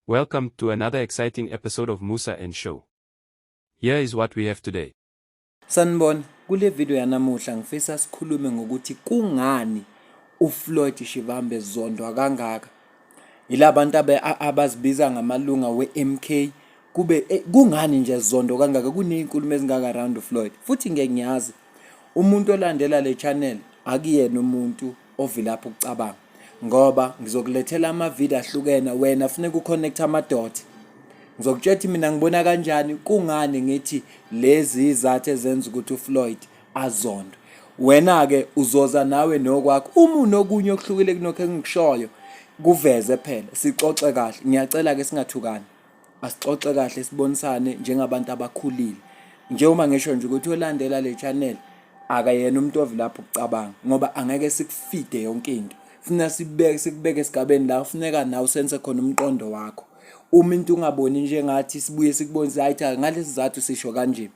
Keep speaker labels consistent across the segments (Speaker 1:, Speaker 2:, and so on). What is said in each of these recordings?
Speaker 1: Welcome to another exciting episode of Musa and Show. Here is what we have today.
Speaker 2: Sanibona, kule video yanamuhla ngifisa sikhulume ngokuthi kungani uFloyd Shivambu ezondwa kangaka. Yilabantu abazibiza ngamalunga we-MK kube kungani nje zondo kangaka, kunezinkulumo ezingaka around uFloyd. Futhi ngeke ngiyazi umuntu olandela le channel akuyena umuntu ovilapha ukucabanga, ngoba ngizokulethela amavidiyo ahlukene, wena funeka uconnect ama-dot. Ngizokutshela ukuthi mina ngibona kanjani, kungani ngithi lezi izathu ezenza ukuthi uFloyd azondwe. Wena-ke uzoza nawe nokwakho, uma unokunye okuhlukile kunokho engikushoyo, kuveze phela sixoxe kahle. Ngiyacela-ke singathukani, asixoxe kahle, sibonisane njengabantu abakhulile. Njengoba ngisho nje ukuthi olandela le channel akayena umuntu ovilapha ukucabanga, ngoba angeke sikufide yonke into. Funa sibeke sikubeke esigabeni la kufuneka nawe usense khona umqondo wakho. Uma into ungaboni njengathi, sibuye sikubonise, hayi cha, ngalesi sizathu sisho kanje.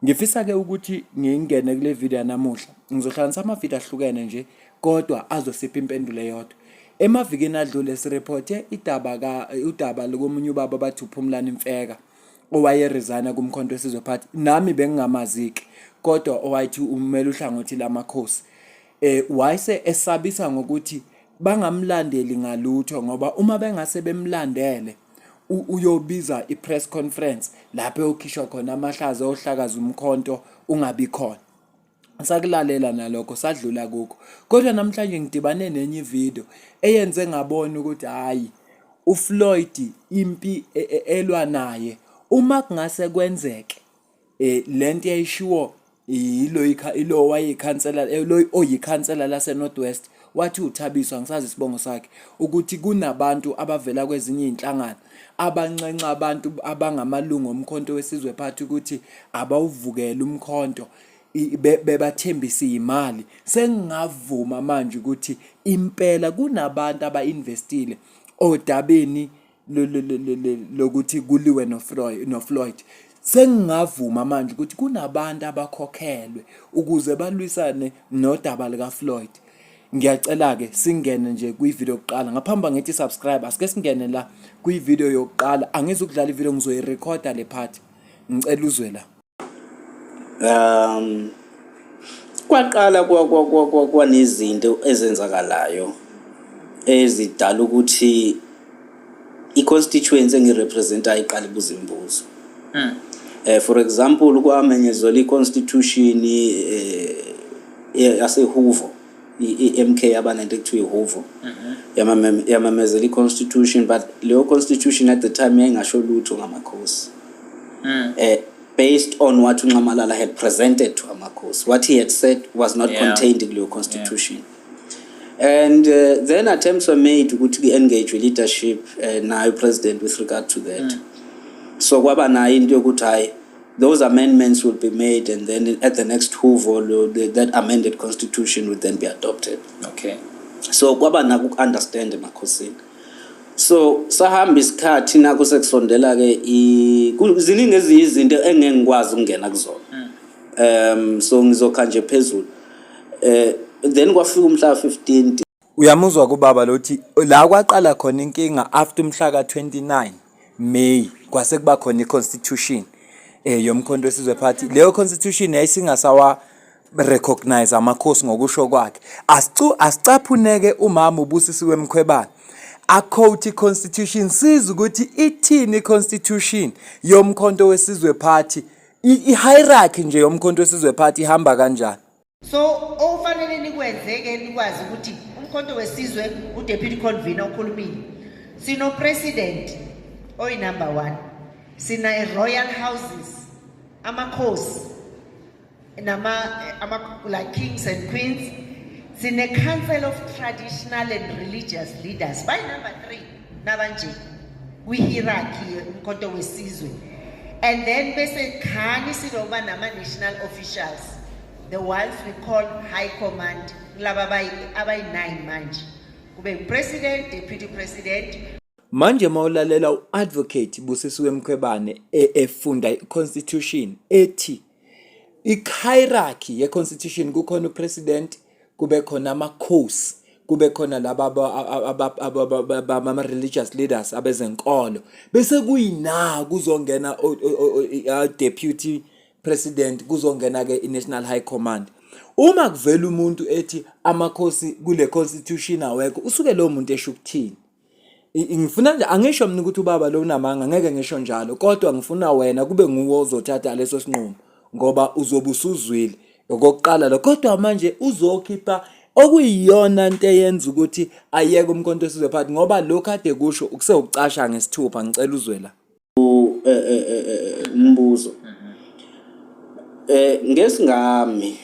Speaker 2: Ngifisa-ke ukuthi ngingene kule video yanamuhla. Ngizohlanganisa amavidiyo ahlukene nje, kodwa azosipha impendulo eyodwa. Emavikini adlule sirephothe idaba ka udaba lokomunye ubaba abathi uPhumlani Mfeka, owayeresigna kuMkhonto weSizwe Party. Nami bengingamazi-ke, kodwa owayethi umele uhlangothi lamakhosi. Wayese esabisa ngokuthi bangamlandeli ngalutho, ngoba uma bengase bemlandele uyobiza i-press conference lapho eyokhishwa khona amahlazo, ohlakaza umkhonto ungabi khona. Sakulalela nalokho, sadlula kukho. Kodwa namhlanje ngidibane nenye ividiyo eyenze ngabona ukuthi hhayi, uFloyd impi elwa naye, uma kungase kwenzeke lento yayishiwo yilo ilo wayeyikhansela, lo oyikhansela lase-North West, wathi uThabiso, angisazi isibongo sakhe, ukuthi kunabantu abavela kwezinye iy'nhlangano abanxenxa abantu abangamalungu oMkhonto weSizwe Party ukuthi abawuvukele umkhonto, bebathembise imali. Sengingavuma manje ukuthi impela kunabantu aba-investile odabeni lokuthi kuliwe noFloyd. Sengingavuma manje ukuthi kunabantu abakhokhelwe ukuze balwisane nodaba likaFloyd. Ngiyacela-ke singene nje kwividiyo yokuqala. Ngaphambi ngithi subscribe, asike singene la kwividiyo yokuqala. Angizukudlala ividiyo, ngizoyirekhoda le part. Ngicela uzwe la.
Speaker 3: Kwaqala kwanezinto ezenzakalayo ezidala ukuthi i-constituency engirepresentayo iqala ibuza imibuzo. For example, kwamenyezelwa i-constitution yaseHuvo, i-MK yabanento ekuthiwa iHuvo, yamemezela i-constitution, but leyo constitution at the time yayingasho lutho ngamakhosi. Based on what uNxamalala had presented to amakhosi, what he had said was not contained kuleyo constitution. And then attempts were made ukuthi ku-engage leadership nayo president with regard to that. So kwaba nayo into yokuthi hayi, those amendments will be made and then at the next Huvo that amended constitution would then be adopted. So kwaba nako uku-understand emakhosini. So sahamba isikhathi, nakho sekusondela ke, ziningi ezinye izinto engeke ngikwazi ukungena kuzona. So ngizokha nje phezulu. Then kwafika umhla 15
Speaker 2: Uyamuzwa kubaba lothi la kwaqala khona inkinga after umhla ka-29 May, kwase kuba khona i-constitution yoMkhonto weSizwe Party. Leyo constitution yayisingasawa recognize amakhosi ngokusho kwakhe. Asicaphuneke umama uBusisiwe Mkhwebane a-quote i-constitution, siza ukuthi ithini i-constitution yoMkhonto weSizwe Party, i-hierarchy nje yoMkhonto weSizwe Party ihamba kanjani.
Speaker 4: So okufanele nikwenze-ke, nikwazi ukuthi uMkhonto weSizwe, uDeputy Convener okhulumile, sino-president oyi-number one, sina-royal houses, amakhosi nama ama, like kings and queens, sine-council of traditional and religious leaders, bayi-number three nabanje kwi-hierarchy uMkhonto weSizwe, and then bese khani sizoba nama-national officials, the ones we call high command, kulaba abayi-nine manje, kube president, deputy president.
Speaker 2: Manje mawulalela u-Advocate Busisiwe Mkhwebane efunda i-constitution, ethi i-hierarchy ye-constitution, kukhona upresident, kube khona amakhosi, Kube khona laba ama-religious leaders, abezenkolo, bese kuyina kuzongena deputy president, kuzongena-ke i-National High Command. Uma kuvela umuntu ethi amakhosi kule constitution awekho, usuke lowo muntu esho ukuthini? Ngifuna nje, angisho mina ukuthi ubaba lo unamanga, ngeke ngisho njalo, kodwa ngifuna wena kube nguwe ozothatha leso sinqumo ngoba uzobe usuzwile okokuqala lo. Kodwa manje uzokhipha okuyiyona nto eyenza ukuthi ayeke uMkhonto weSizwe Party, ngoba lokhu ade kusho ukusewucasha ngesithupha. Ngicela uzwe la.
Speaker 3: Umbuzo ngesingami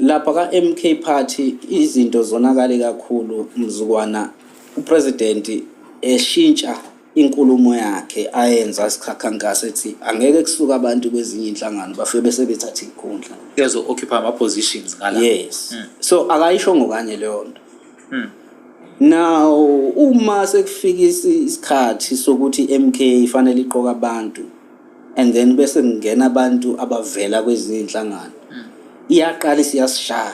Speaker 3: lapha ka MK Party, izinto zonakale kakhulu mzukwana upresident eshintsha inkulumo yakhe ayenza isikhankhankaso, ethi angeke kusuka abantu kwezinye inhlangano bafike bese bethatha ikhundla.
Speaker 5: Ezo occupy ama positions ngala.
Speaker 3: Yes, so akayisho ngokanye leyo nto. Now uma sekufika isikhathi sokuthi i-MK ifanele iqoka abantu and then bese kungena abantu abavela kwezinye inhlangano, iyaqala isiyasishaya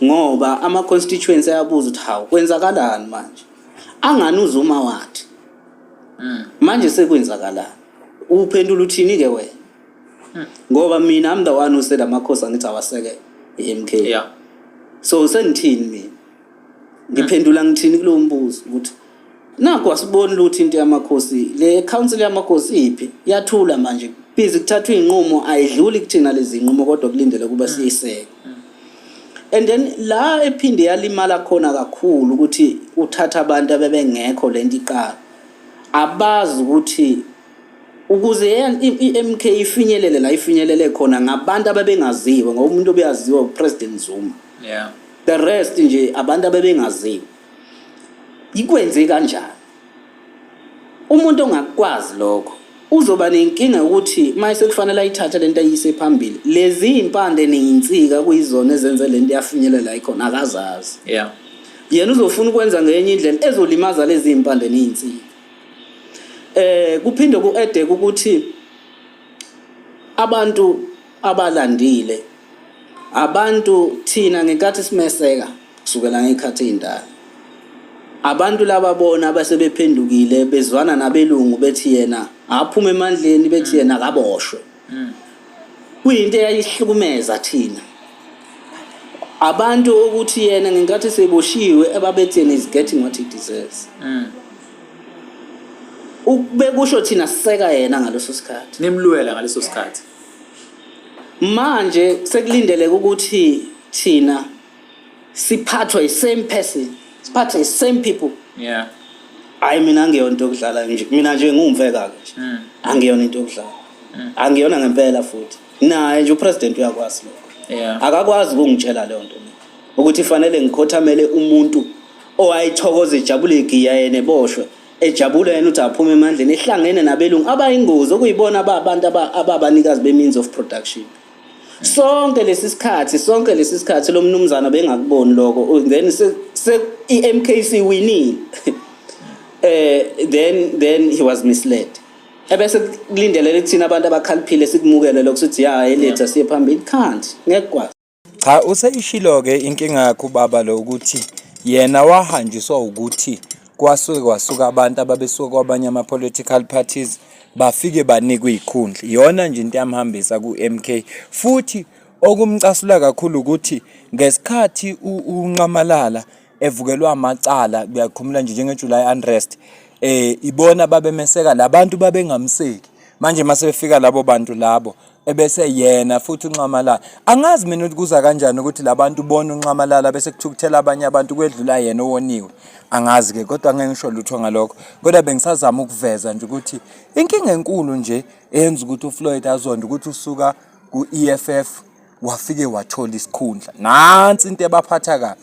Speaker 3: ngoba ama-constituents ayabuza ukuthi, hawu, kwenzakalani manje? Angani uZuma wathi, manje sekwenzakalani? Uphendula uthini-ke wena? Ngoba mina, I'm the one who said amakhosi angithi awaseke i-MK. So sengithini mina? Ngiphendula ngithini kulowo mbuzo ukuthi nakho asiboni lutho? Into yamakhosi, le council yamakhosi iphi? Yathula manje, busy kuthathwa iy'nqumo, ayidluli kuthina lezi nqumo, kodwa kulindele ukuba siyiseke. And then la ephinde yalimala khona kakhulu ukuthi uthatha abantu abebengekho lento iqala, abazi ukuthi ukuze i-MK ifinyelele la ifinyelele khona ngabantu ababengaziwe, ngoba umuntu obeyaziwa uPresident Zuma, the rest nje abantu abebengaziwe. Ikwenze kanjani? Umuntu ongakwazi lokho uzoba nenkinga ukuthi uma sekufanele ayithathe lento ayise phambili, lezi impande neyinsika kuyizona ezenze lento yafinyelela ikhona, akazazi. Yena uzofuna ukwenza ngenye indlela ezolimaza lezi impande neyinsika. Kuphinde ku-edeke ukuthi abantu abalandile, abantu thina ngenkathi simeseka kusukela ngey'khathi ey'ndala, abantu laba bona abasebephendukile bezwana nabelungu, bethi yena aphuma emandleni, bethi yena akaboshwe, kuyinto eyayihlukumeza thina abantu ukuthi yena ngenkathi seboshiwe ababethi yena is getting what he deserves. Bekusho thina siseka yena ngaleso sikhathi.
Speaker 5: Nimlwela ngaleso sikhathi.
Speaker 3: Manje sekulindeleke ukuthi thina siphathwe i-same person, siphathwe i-same people. Hayi, mina angiyona into yokudlala nje. Mina nje ngiwumfeka-ke nje, angiyona into yokudlala, angiyona ngempela. Futhi naye nje upresident uyakwazi lokho. Akakwazi ukungitshela leyo nto mina ukuthi fanele ngikhothamele umuntu owayithokoza, ejabule, egiya yena eboshwe, ejabule yena ukuthi aphume emandleni, ehlangene nabelungu abayingozi, okuyibona ababantu ababanikazi be-means of production sonke lesi sikhathi. Sonke lesi sikhathi lo mnumzana bengakuboni lokho. Then i-MKC winile, then he was misled, ebese kulindelele kuthina abantu abakhaliphile sikumukele lokho, sithi ya, eletha siye phambili. Can't, ngeke kwazi.
Speaker 2: Cha, useyishilo-ke inkinga yakhe ubaba lo ukuthi yena wahanjiswa ukuthi kwasuke kwasuka abantu ababesuka kwabanye ama-political parties, bafike banikwe iy'khundla. Iyona nje into yamhambisa ku-MK. Futhi okumcasula kakhulu ukuthi ngesikhathi uNxamalala evukelwa amacala, uyakhumula nje njenge-July unrest, ibona babemeseka labantu babengamseki. Manje mase befika labo bantu labo, ebese yena futhi uNxamalala, angazi mina ukuthi kuza kanjani ukuthi labantu bona uNxamalala bese kuthukuthela abanye abantu kwedlula yena owoniwe. Angazi ke, kodwa ngeke ngisho lutho ngalokho, kodwa bengisazama ukuveza nje ukuthi inkinga enkulu nje eyenza ukuthi uFloyd azonde ukuthi usuka ku-EFF wafike wathola isikhundla. Nansi into ebaphatha kabi.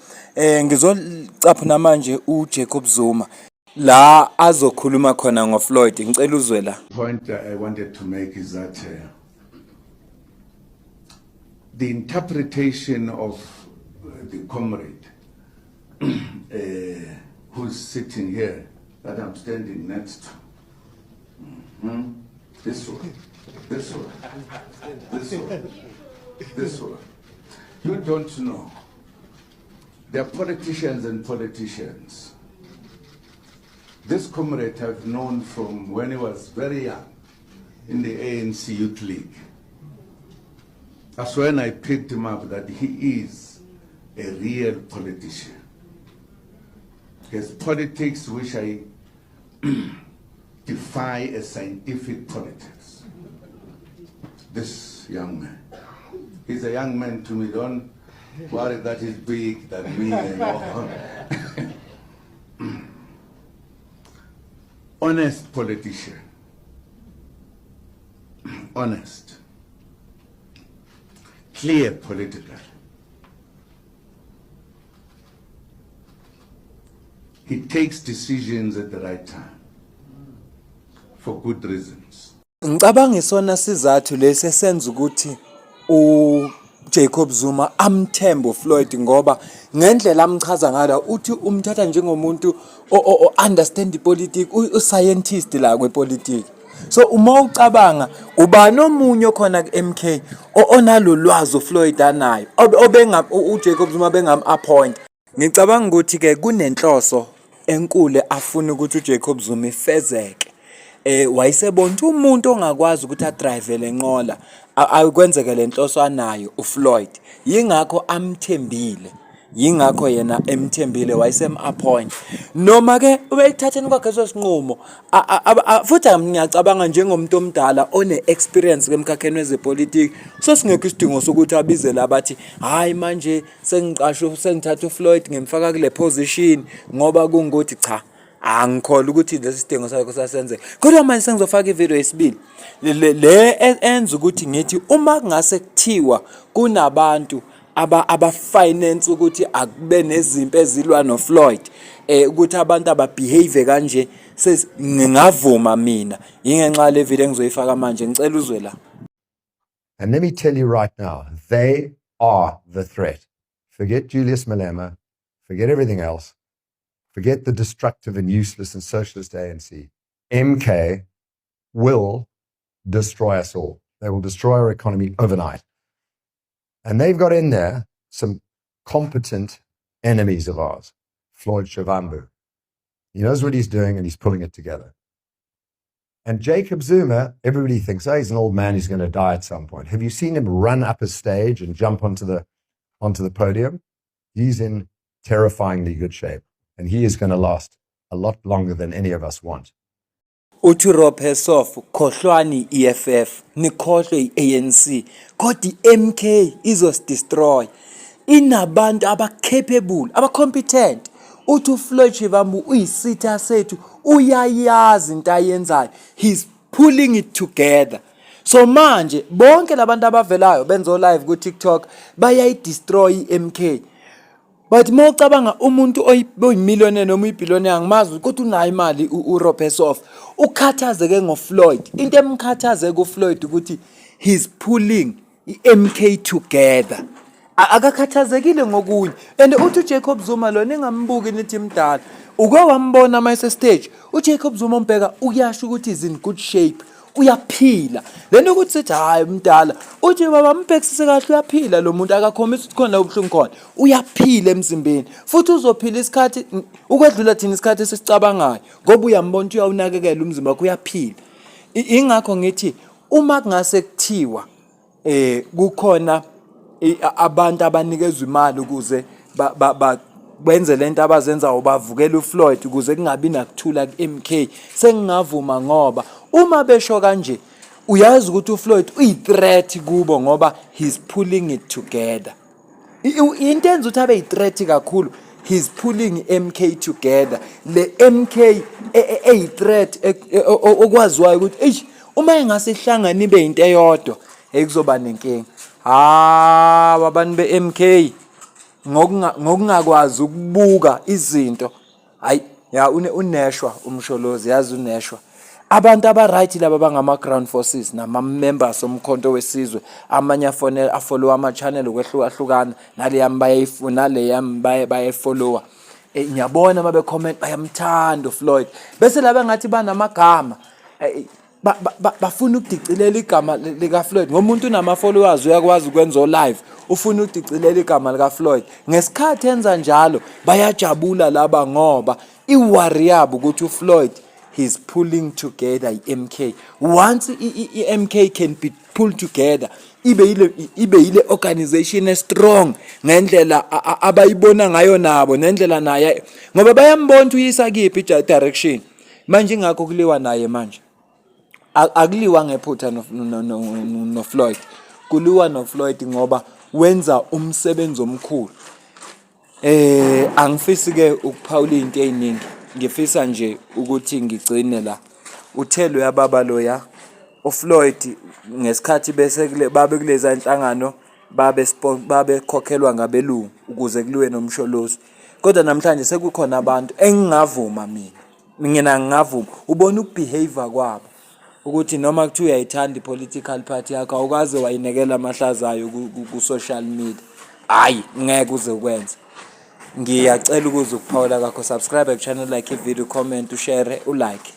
Speaker 2: Ngizocaphuna manje uJacob Zuma la azokhuluma khona ngoFloyd. Ngicela uzwe la.
Speaker 6: Point I wanted to make is that the interpretation of the comrade who's sitting here that I'm standing next to, This one, this one, this one, this one. You don't know. There are politicians and politicians. This comrade I've known from when he was very young in the ANC Youth League. That's when I picked him up that he is a real politician. His politics, which I defy as scientific politics. This young man. He's a young man to me. Don't worry that he's big than me and all. Honest politician. Honest. Clear politically. He takes decisions at the right time for good reasons.
Speaker 2: Ngicabanga isona sizathu lesi esenza ukuthi uJacob Zuma amthembe uFloyd ngoba ngendlela amchaza ngala uthi umthatha njengomuntu o-understand ipolitiki, u-scientist la kwepolitiki. So uma ucabanga ubani omunye okhona ku-MK onalolwazi uFloyd anayo obenga uJacob Zuma bengam-appoint. Ngicabanga ukuthi ke kunenhloso enkulu afuna ukuthi uJacob Zuma ifezeke. Wayesebona ukuthi umuntu ongakwazi ukuthi adrive le nqola akwenzeke le nhloso anayo uFloyd. Yingakho amthembile. Yingakho yena emthembile wayesem-appoint. Noma ke ubeyithatheni kwakhe leso sinqumo futhi ngiyacabanga njengomuntu omdala one-experience emkhakheni wezepolitiki sesingekho isidingo sokuthi abize labathi hhayi manje sengiqashe sengithatha uFloyd ngimfaka kule position ngoba kungukuthi cha angikholwa ukuthi lesi sidingo sakho sasenzeka. Kodwa manje sengizofaka ivideo yesibili le enza ukuthi ngithi uma kungase kuthiwa kunabantu aba-finance ukuthi akube nezimpi ezilwa noFloyd ukuthi abantu ababehave kanje, ngingavuma mina ingenxa le video engizoyifaka manje. Ngicela uzwe la.
Speaker 7: And let me tell you right now, they are the threat. Forget Julius Malema, forget everything else, forget the destructive and useless and socialist ANC. MK will destroy us all. They will destroy our economy overnight. And they've got in there some competent enemies of ours, Floyd Shivambu. He knows what he's doing and he's pulling it together. And Jacob Zuma, everybody thinks, oh, he's an old man, he's going to die at some point. Have you seen him run up a stage and jump onto the podium? He's in terrifyingly good shape, and he is going to last a lot longer than any of us want.
Speaker 2: Uthi Rob Hersov, khohlwani i-EFF, nikhohlwe i-ANC, kodwa i-MK izos-destroy. Inabantu aba-capable, aba-competent. Uthi uFloyd Shivambu uyisitha sethu, uyayazi into ayenzayo. He's pulling it together. So manje bonke labantu abavelayo benzo live ku TikTok bayayidestroy i-MK. But uma ucabanga umuntu oyimillionaire noma uyibillionaire, angimazi kodwa unayo imali uRob Hersov, ukhathazeke ngoFloyd. Into emkhathaze kuFloyd ukuthi he's pulling i-MK together. Akakhathazekile ngokunye. And uthi uJacob Zuma lona engambuki nithi mdala. Uke wambona uma ese-stage, uJacob Zuma umbheka uyasho ukuthi is in good shape. Uyaphila. Lento ukuthi sithi hayi mdala, uthi baba mbhekisise kahle uyaphila lo muntu, akakhombisi ukuthi khona la ubuhlungu khona. Uyaphila emzimbeni. Futhi uzophila isikhathi ukwedlula thina isikhathi esisicabangayo ngoba uyambona ukuthi uyawunakekela umzimba wakhe, uyaphila. Ingakho ngithi uma kungase kuthiwa kukhona abantu abanikezwa imali ukuze benze lento abazenzayo, bavukela uFloyd ukuze kungabi nakuthula ku-MK, sengingavuma ngoba uma besho kanje uyazi ukuthi uFloyd uyi-threat kubo ngoba he's pulling it together. Into enza ukuthi abe yi-threat kakhulu, he's pulling MK together. Le MK eyi-threat okwaziwayo ukuthi eish, uma ingase ihlangane ibe into eyodwa, hey, kuzoba nenkinga. Hawu, abantu be-MK ngokungakwazi ukubuka izinto, hayi ya, uneshwa uMsholozi, yazi uneshwa. Abantu aba-right laba bangama-ground forces nama-members omkhonto wesizwe, amanye afonela afollowa ama-channel ukwehlukahlukana, nale yami bayayifuna, nale yami bayayifollowa. Ngiyabona uma becomment bayamthanda uFloyd, bese laba ngathi banamagama. Bafuna ukudicilela igama likaFloyd ngoba umuntu unama-followers uyakwazi ukwenza o-live ufuna ukudicilela igama likaFloyd. Ngesikhathi enza njalo bayajabula laba ngoba i-worry yabo ukuthi uFloyd he's pulling together i-MK. Once i-MK can be pulled together ibe yile ibe yile organization e-strong ngendlela abayibona ngayo nabo nendlela naye ngoba bayambona ukuthi uyisa kiphi i-direction. Manje ingakho kuliwa naye manje. Akuliwa ngephutha noFloyd. Kuliwa noFloyd ngoba wenza umsebenzi omkhulu. Eh angifisi ke ukuphawula izinto eziningi. Ngifisa nje ukuthi ngigcine la. Uthe loya baba loya uFloyd ngesikhathi bese kule babe kuleza inhlangano babe babekhokhelwa ngabelungu ukuze kuliwe noMsholozi. Kodwa namhlanje sekukhona abantu engingavuma mina. Mina ngingavuma ubona uku-behave kwabo ukuthi noma kuthiwa uyayithanda i-political party yakho awukaze wayinekela amahlazo ayo ku-social media. Hhayi ngeke uze ukwenze. Ngiyacela ukuze ukuphawula kwakho subscribe ku-channel like i-video comment ushare u-like.